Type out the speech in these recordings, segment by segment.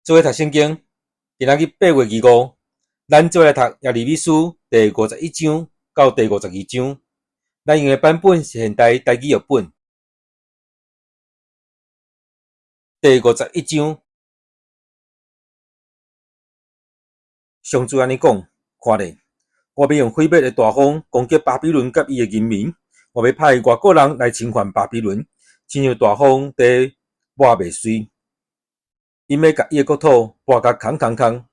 做伙讀聖經，今仔日8月25，咱做伙來讀耶利米書第五十一章到第五十二章。咱用的版本是現代台語譯本。第五十一章，上主按呢講：看咧，我欲用毀滅的大風攻擊巴比倫佮伊的人民，我欲派外國人來侵犯巴比倫，親像大風佇抹麥穗。𪜶欲共伊的國土撥甲空空空，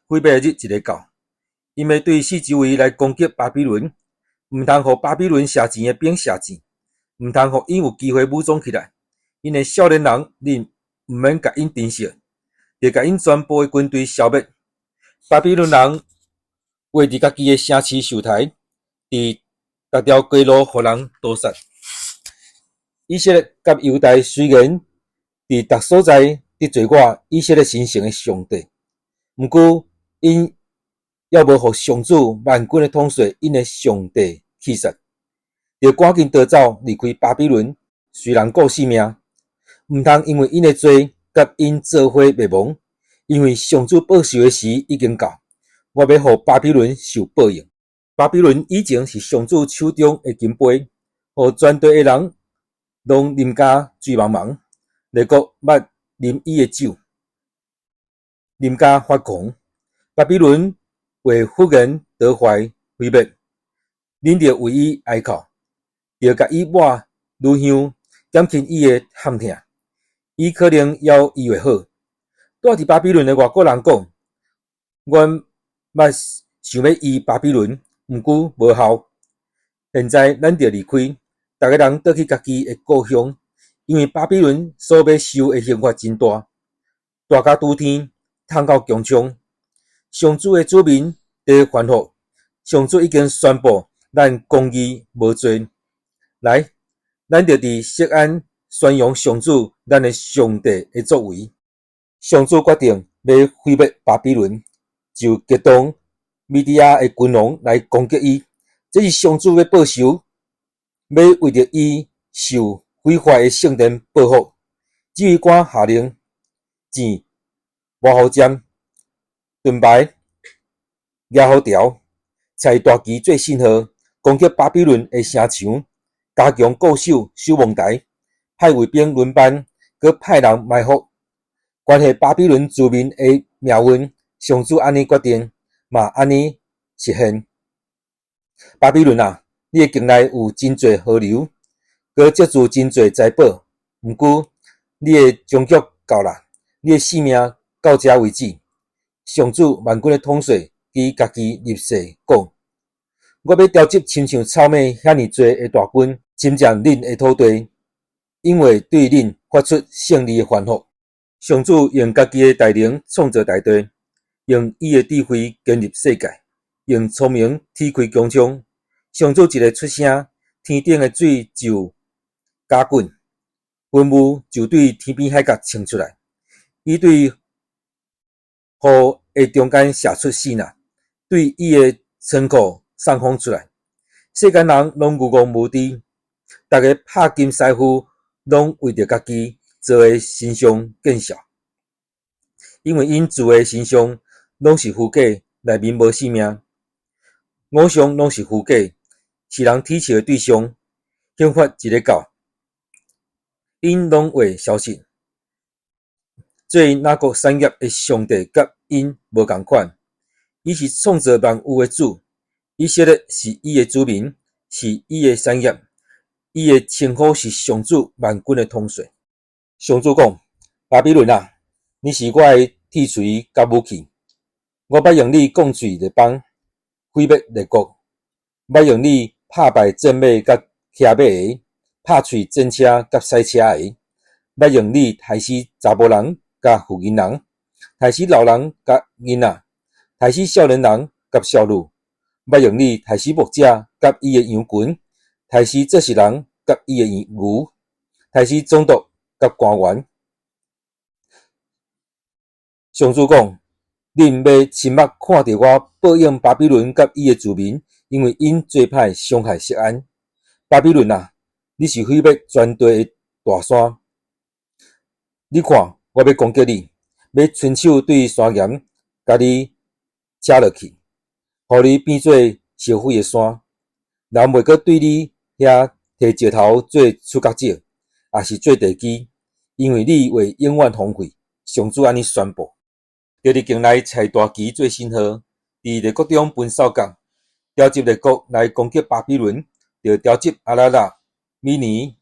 毀滅的日一下到，𪜶欲對四周圍來攻擊巴比倫，毋通予巴比倫射箭的兵射箭，毋通予𪜶有機會武裝起來。𪜶的少年人，恁毋免共𪜶珍惜，著共𪜶全部的軍隊消滅。巴比倫人畫佇家己的城市受刣，佇逐條街路予人刀殺。以色列佮猶大雖然佇逐所在得罪我以色列新城的上帝，毋過𪜶猶無予上主萬軍的統帥𪜶的上帝氣煞，著趕緊逃走離開巴比倫，隨人顧性命，毋通因為𪜶的罪佮𪜶做伙滅亡，因為上主報仇的時已經到，我欲予巴比倫受報應。巴比倫以前是上主手中的金杯，予全地的人攏啉甲醉茫茫，列國捌啉伊的酒，啉甲發狂。巴比倫會忽然倒壞毀滅，恁著為伊哀哭，著共伊抹乳香，減輕伊的譀疼。伊可能猶醫會好。住佇巴比倫的外國人講：阮捌想欲醫巴比倫，毋過無效。現在咱著離開，逐个人倒去家己的故鄉。因為巴比倫所欲受的刑罰真大，大甲拄天，痛到穹蒼。上主的子民佇歡呼，上主已經宣布咱公義無罪。來，咱著佇錫安宣揚上主咱的上帝的作為。上主決定欲毀滅巴比倫，就激動米底亞的君王來攻擊伊。這是上主欲報仇，欲為著伊受毀壞的聖殿報復。指揮官下令，箭、磨斧尖、盾牌、夯虎條，拆大旗做信號，攻擊巴比倫的城牆，加強固守守望台，派衛兵輪班，閣派人埋伏，關係巴比倫子民的命運。上主按呢決定，嘛按呢實現。巴比倫啊，你的境內有真濟河流，閣積聚真濟財寶，毋過你的終局到啦，你的性命到遮為止。上主萬軍的統帥伊家己立誓講：我欲調集親像草蜢遐爾濟的大軍，侵佔恁的土地，𪜶會對恁發出勝利的歡呼。上主用家己的大能創造大地，用伊的智慧建立世界，用聰明踢開穹蒼。上主一下出聲，天頂的水就攪滾，雲霧就對天邊海角衝出來。伊對雨的中間射出爍爁，對伊的倉庫送風出來。世間人攏愚戇無知，逐个拍金師傅攏為著家己做的神像見笑，因為𪜶做的神像攏是虛假，內面無性命。偶像攏是虛假，是人恥笑的對象。刑罰一下到，𪜶攏會消失。做那國產業的上帝佮𪜶無仝款，伊是創造萬有的主，以色列是伊的子民，是伊的產業，伊的稱呼是上主萬軍的統帥。上主講：巴比倫啊，你是我的鐵錘佮武器，我欲用你摃碎列邦，毀滅列國，欲用你拍敗戰馬佮騎馬的，拍碎戰車佮駛車的，欲用你刣死查埔人佮婦人人，刣死老人佮囡仔，刣死少年人佮少女，欲用你刣死牧者佮伊的羊群，刣死祭司人佮伊的牛，刣死總督佮官員。上主講：恁欲親目看著我報應巴比倫佮伊的子民，因為𪜶做歹傷害錫安。巴比倫啊，你是毀滅全地的大山。你看，我欲攻擊你，欲伸手對山岩共你扯落去，予你變做燒毀的山。人袂閣對你遐提石頭做處角石，抑是做地基，因為你會永遠荒廢。上主按呢宣布。著佇境內拆大旗做信號，佇列國中分哨角，召集列國來攻擊巴比倫，著召集亞拉臘、米尼、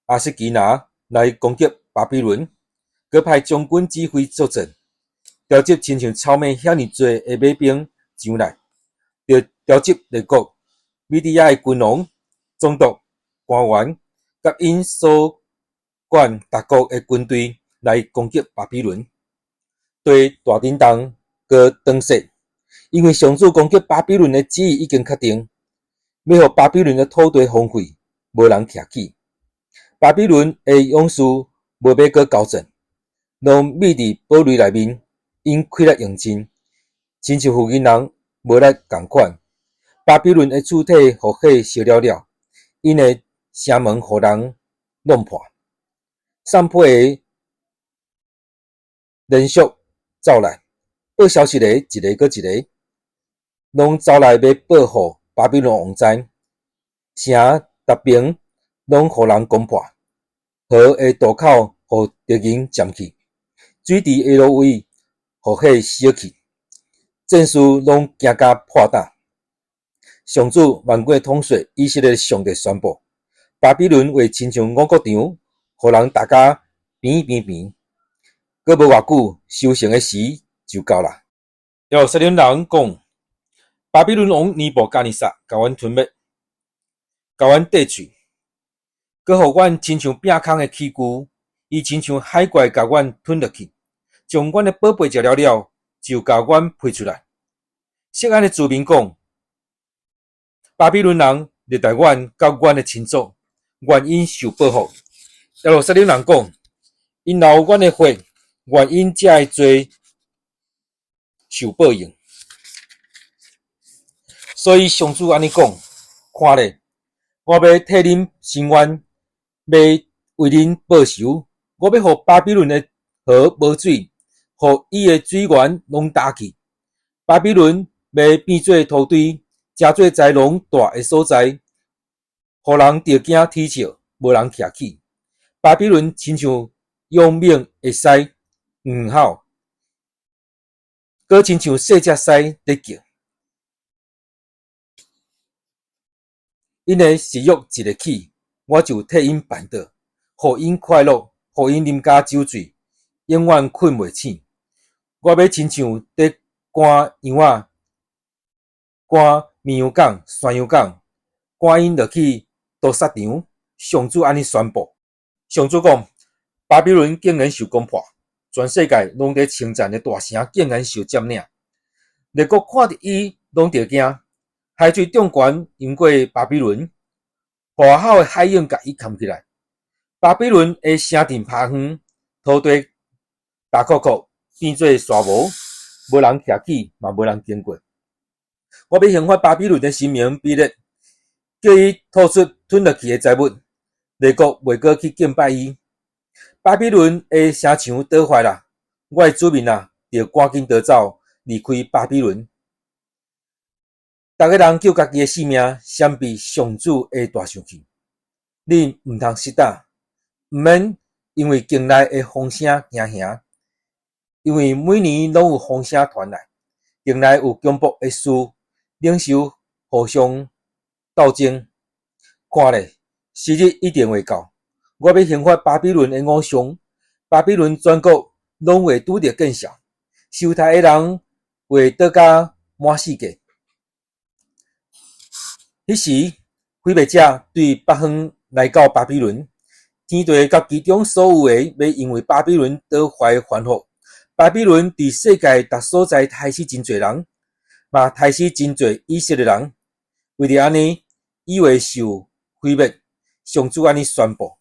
亞實基拿來攻擊巴比倫，閣派將軍指揮作戰，召集親像草馬遐爾濟的馬兵上來，著召集列國米底亞的君王、總督、官員，佮𪜶所管逐國的軍隊來攻擊巴比倫。地大震動，閣轉說，因為上主攻擊巴比倫的旨意已經確定，欲予巴比倫的土地荒廢，無人徛起。巴比倫的勇士無欲閣交戰，攏覕佇堡壘內面，𪜶氣力用盡，親像婦人人無力仝款。巴比倫的柱體予火燒了了，𪜶的城門予人弄破，散批的連續走來，報消息的一个閣一个，攏走來欲報予巴比倫王知。城逐爿攏予人攻破，河的渡口予敵人佔去，水池的蘆葦予火燒去，戰士攏驚甲破膽。上主萬軍的統帥以色列上帝宣布：巴比倫會親像五穀場，予人踏甲平平平。閣無偌久，收成的時就到啦。耶路撒冷人講：巴比倫王尼布甲尼撒共阮吞滅，共阮綴喙，閣予阮親像餅空的器具，伊親像海怪共阮吞落去，將阮的寶貝食了了，就共阮批出來。錫安的子民講：巴比倫人虐待阮佮阮的親族，願𪜶受報復。耶路撒冷人講：𪜶流阮的血，願𪜶這个罪受報應。所以上主按呢講：看咧，我欲替恁伸冤，欲為恁報仇。我欲予巴比倫的河無水，予伊的水源攏焦去。巴比倫欲變做土堆，成做豺狼蹛的所在，予人著驚啼笑，無人徛起。巴比倫親像勇猛的獅，毋吼，閣親像細隻獅佇叫。𪜶的食欲一下起，我就替𪜶絆倒，予𪜶快樂，予𪜶啉加酒醉，永遠睏袂醒。我欲親像佇趕羊仔、趕綿羊犅、山羊犅，趕𪜶落去屠殺場。上主按呢宣布。上主講：巴比倫竟然受攻破，全世界攏佇稱讚的大城竟然受佔領。列國看著伊攏著驚，海水漲懸淹過巴比倫，大吼的海湧共伊崁起來。巴比倫的城鎮拍遠，土地焦涸涸，變做沙漠，無人徛起，嘛無人經過。我欲刑罰巴比倫的神明比勒，叫伊吐出吞落去的財物，列國袂閣去敬拜伊。巴比倫的城牆倒壞啦，我的子民啊，著趕緊逃走，離開巴比倫。逐个人救家己的性命，閃避上主的大生氣。恁毋通失膽，毋免因為境內的風聲驚嚇，因為每年攏有風聲傳來，境內有強暴的事，領袖互相鬥爭。看咧，時日一定會到，我欲刑罰巴比倫的偶像，巴比倫全國攏會拄著見笑，受刣的人會倒甲滿世界。彼時，毀滅者對北方來到巴比倫，天地佮其中所有的，欲因為巴比倫倒壞翻覆。巴比倫佇世界逐所在刣死真濟人，嘛刣死真濟以色列人。為著按呢，伊會受毀滅。上主按呢宣布。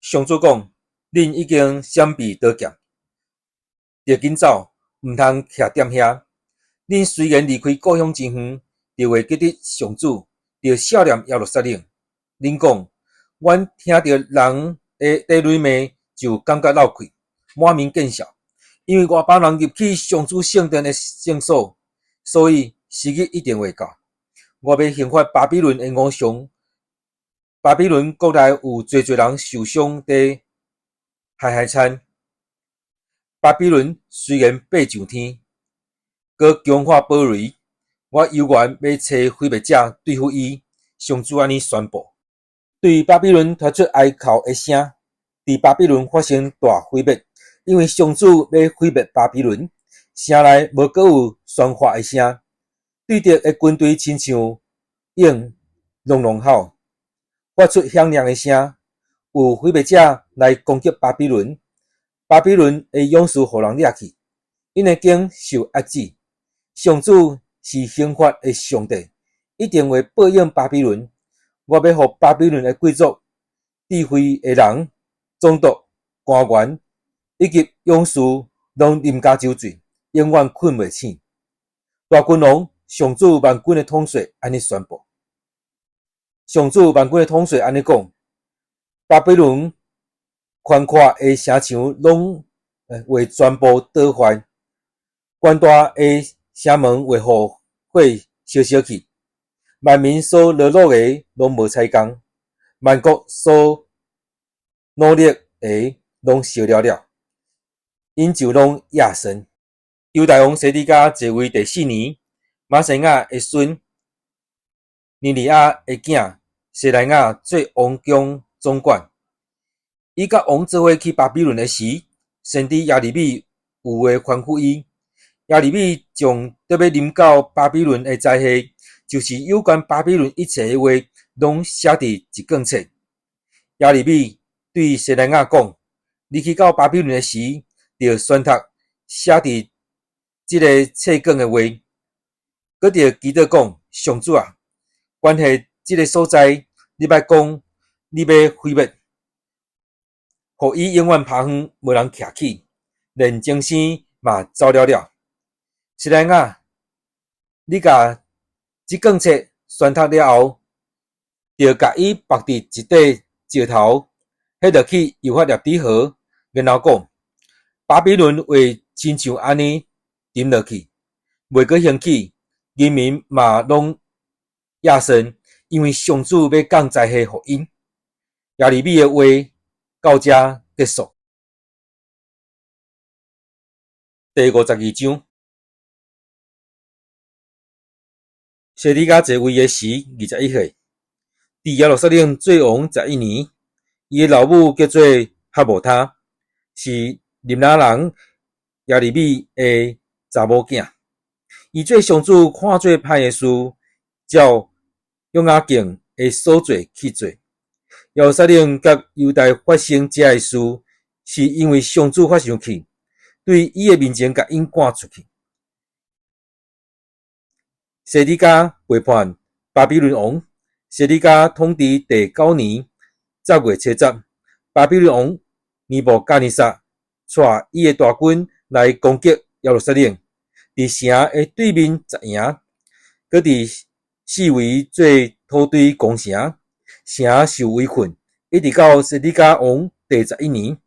上主講：恁已經閃避刀劍，著緊走，毋通徛踮遐。恁雖然離開故鄉真遠，著會記得上主，著惜念耶路撒冷。恁講：阮聽著人的咧辱罵，就感覺落氣，滿面見笑。因為外邦人入去上主聖殿的聖所，所以時日一定會到。我欲刑罰巴比倫的偶像。巴比倫國內有濟濟人受傷，佇海海餐。巴比倫雖然爬上天，閣強化堡壘，我猶原欲差毀滅者對付伊。上主按呢宣布。對巴比倫發出哀哭的聲，佇巴比倫發生大毀滅，因為上主欲毀滅巴比倫，城內無閣有喧譁的聲，對敵的軍隊親像鷹隆隆吼，發出響亮的聲。有毀滅者來攻擊巴比倫，巴比倫的勇士予人掠去，𪜶的弓受壓制。上主是刑罰的上帝，一定會報應巴比倫。我欲予巴比倫的貴族、智慧的人、總督、官員以及勇士攏啉加酒醉，永遠睏袂醒。大君王上主萬軍的統帥按呢宣布。上主萬軍的統帥按呢講：巴比倫寬闊的城牆攏會全部倒壞，關大的城門會予火燒燒去。萬民所勞碌的攏無彩工，萬國所努力的攏燒了了，𪜶就攏壓身。猶大王西底家在位第四年，瑪西亞的孫尼利亞的囝西萊亞做王宮總管。伊佮王做伙去巴比倫的時，先知耶利米有話吩咐伊。耶利米將著欲臨到巴比倫的災禍，就是有關巴比倫一切的話，攏寫佇一卷冊。耶利米對西萊亞講：你去到巴比倫的時，著宣讀寫佇這个冊卷的話，閣著祈禱講：上主啊，關係這个所在，你捌講你欲毀滅，予伊永遠拋荒，無人徛起，連鐘聲嘛走了了。西萊亞，你共這卷冊宣讀了後，著共伊縛佇一塊石頭，彼落去幼發拉底河，然後講：巴比倫會親像按呢沉落去，袂閣興起，人民嘛攏壓身，因為上主欲降災禍予𪜶。耶利米的話到遮結束。第52章。西底家在位的時，21歲，佇耶路撒冷做王11年。伊的老母叫做哈姆他，是臨拿人耶利米的查某囝。伊做上主看做歹的事，照約雅敬的所做去做。耶路撒冷佮猶大發生這个事，是因為上主發生氣，對伊的面前共𪜶趕出去。西底家背叛巴比倫王。西底家統治第九年10月初十，巴比倫王尼布甲尼撒帶伊的大軍來攻擊耶路撒冷，佇城的對面紮營，閣佇四圍做土堆攻城，城受圍困，一直到西底家王第十一年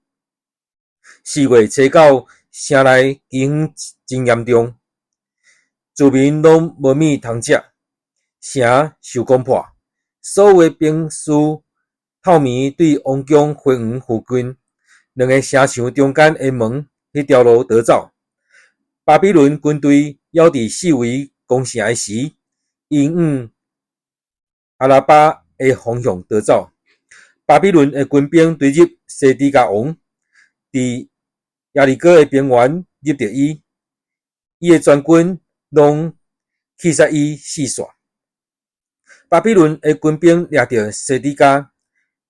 4月初九，城內饑荒真嚴重。住民攏無物通食，城受攻破，所有的兵士透暝對王宮花園附近兩个城牆中間的門彼條路逃走。巴比倫軍隊猶佇四圍攻城的時，𪜶往阿拉巴的方向逃走。巴比倫的軍兵追入西底家王，佇耶利哥的平原入著伊，伊的全軍攏去殺伊四散。巴比倫的軍兵掠著西底家，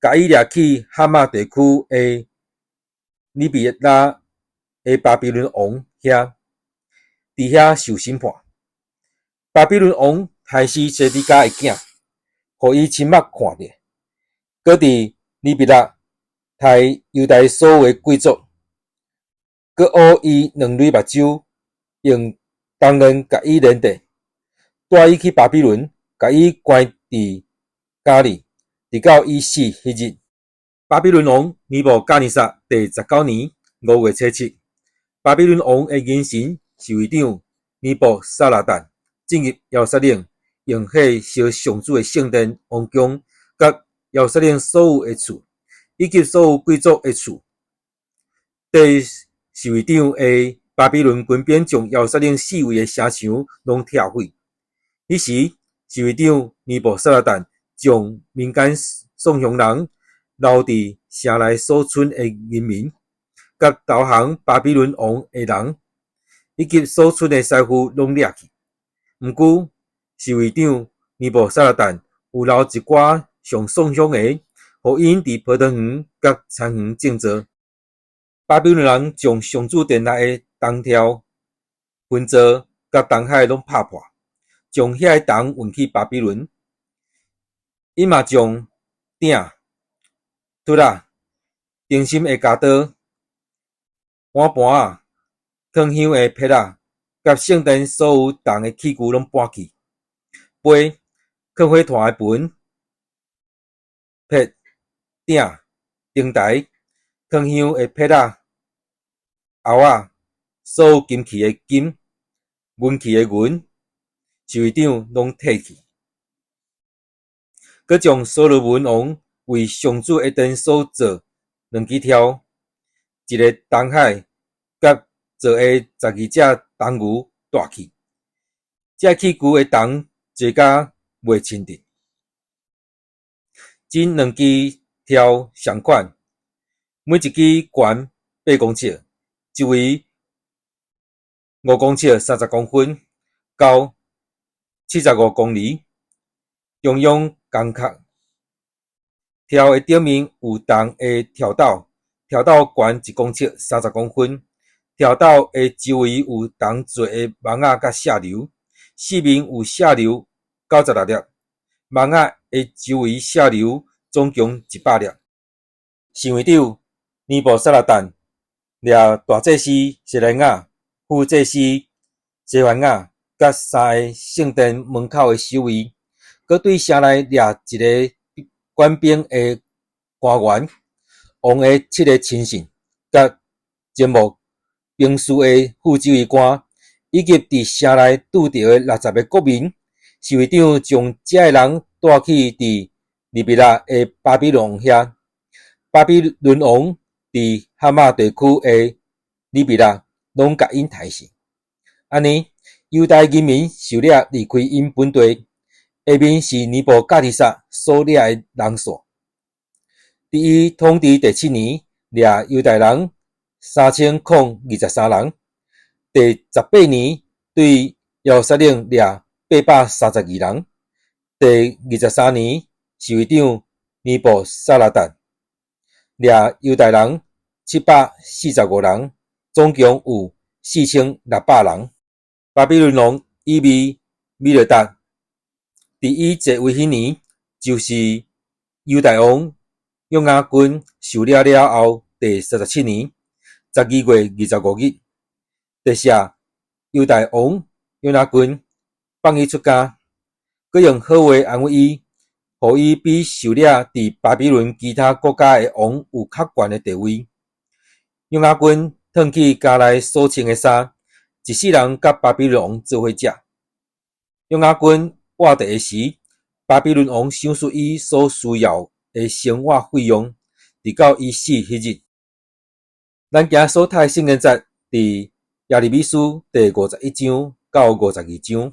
共伊掠去哈馬地區的里比拉的巴比倫王遐，佇遐受審判。巴比倫王刣死西底家的囝，予伊親目看著。閣佇里比拉刣猶大所有的貴族，閣挖伊兩蕊目睭，用銅鏈共伊連著，帶伊去巴比倫，共伊關佇監裡，直到伊死彼日。巴比倫王尼布甲尼撒第十九年5月初七，巴比倫王的銀神侍衛長尼布撒拉旦進入耶路撒冷，用火燒上主的聖殿、王宮，佮耶路撒冷所有的厝，以及所有貴族的厝。替侍衛長的巴比倫軍兵將耶路撒冷四圍的城牆攏拆毀。彼時，侍衛長尼布撒拉旦將民間送鄉人留佇城內所賰的人民，佮投降巴比倫王的人，以及所賰的財富攏掠去。毋過，侍衛長尼布撒拉旦有留一寡上送鄉的，予𪜶佇葡萄園佮田園種作。巴比倫人將上主殿內的銅柱、盆座佮銅海攏拍破，將遐个銅運去巴比倫。𪜶嘛將鼎、槌仔、燈芯的鉸刀、碗盤仔、囥香的撇仔，佮聖殿所有銅的器具攏搬去。杯、囥火炭的盆、撇、鼎、燈台、囥香的撇仔、鏊仔，所有金器的金、銀器的銀，侍衛長攏提去。閣將所羅門王為上主的殿所做兩支柱、一个銅海，佮做的12隻銅牛帶去。這器具的銅濟甲袂稱得。這兩支柱仝款，每一支懸8公尺，周圍5公尺30公分，高75公厘，中央仝角。柱的頂面有銅的柱斗，柱斗懸1公尺30公分，柱斗的周圍有銅做的網仔佮射流，四面有射流96粒，網仔的周圍射流總共100粒。侍衛長尼布撒拉旦掠大祭司西萊雅、副祭司西番雅，佮三个聖殿門口的守衛，閣對城內掠一个管兵的官員，王的七个親信，佮招募兵士的副指揮官，以及佇城內拄著的60个國民。侍衛長將這个人帶去佇利比辣的巴比倫王遐。巴比倫王佇哈馬地區的利比辣攏共𪜶刣死。按呢，猶大人民受掠離開𪜶本地。下面是尼布甲尼撒所掠的人數。佇伊統治第七年，掠猶大人3023人。第18年，對耶路撒冷掠832人。第23年，侍衛長尼布撒拉旦掠猶大人745人，總共有4600人。巴比倫王以微米羅達佇伊在位彼年，就是猶大王約雅斤受掠了後第37年12月25日，特赦猶大王約雅斤，放伊出監，閣用好話安慰伊，予伊比受掠佇巴比倫其他國家的王有較懸的地位。約雅斤褪去監內所穿的衫，一世人佮巴比倫王做伙食。約雅斤活著的時，巴比倫王賞賜伊所需要的生活費用，直到伊死彼日。咱今仔所讀的聖經節佇耶利米書第51章到52章。